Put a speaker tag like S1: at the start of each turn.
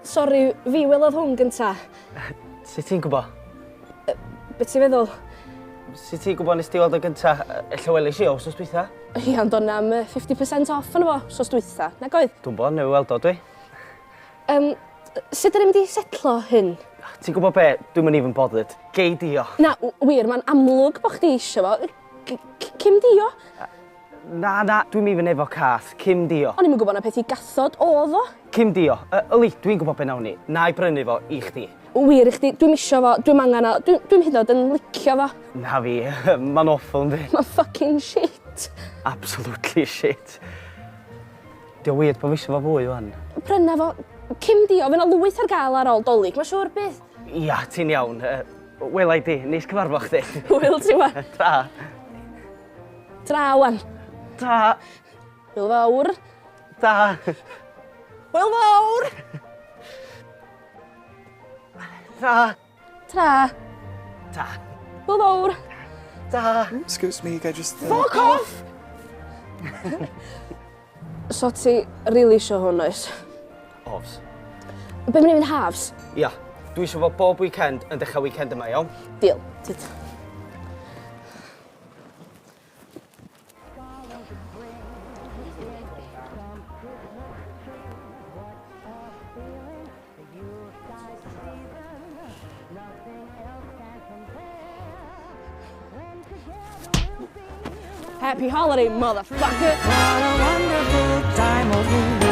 S1: Sori, fi welodd hwn gynta.
S2: Sut ti'n gwbo?
S1: Be ti'n feddwl?
S2: Sut ti'n gwbo nes ti weld o gynta? Ella welis i o wsos dwytha.
S1: Ia, ond o'na am 50% off arno fo wsos dwytha, nag oedd?
S2: Dwi'm bo, newy weld o dwi.
S1: Um, sut ydyn ni'n mynd i setlo hyn?
S2: Ti'n gwybod be? Dwi'm yn even bothered. Gei di o.
S1: Na, wir, mae'n amlwg bo chdi eisiau fo. Cym di o.
S2: Na, na, dwi'm even efo cath. Cym di o.
S1: O'n i'm yn gwybod na peth i gathod oedd o.
S2: Cym di o. Yli, dwi'n gwybod be nawn ni. Na i brynu fo i chdi.
S1: Wir i chdi, dwi'm isio fo, dwi'm angen o, dwi'm hyd yn oed yn licio fo.
S2: Na fi, mae'n awful yndi?
S1: Mae'n fucking shit.
S2: Absolutely shit. Di o weird bo fi isio fo fwy wan.
S1: Pryna fo, cym di o, fydd 'na lwyth ar gael ar ôl Dolig, mae'n siŵr bydd.
S2: Ia, ti'n iawn. Wela i di, neis cyfarfod chdi.
S1: Hwyl ti wan.
S2: Ta.
S1: Tra wan.
S2: Ta.
S1: Hwyl fawr.
S2: Ta.
S1: Hwyl fawr.
S2: Ta.
S1: Tra.
S2: Ta.
S1: Hwyl fawr.
S2: Ta.
S3: Excuse me, ga i just...
S1: Fuck off! So ti rili isio hwn oes?
S2: Ofs.
S1: Be mae'n mynd halves?
S2: Ia. Dwi eisiau fo bob weekend yn dechrau weekend yma, iawn?
S1: Deal. Tyd. Happy holiday, motherfucker!
S4: What a wonderful time of year.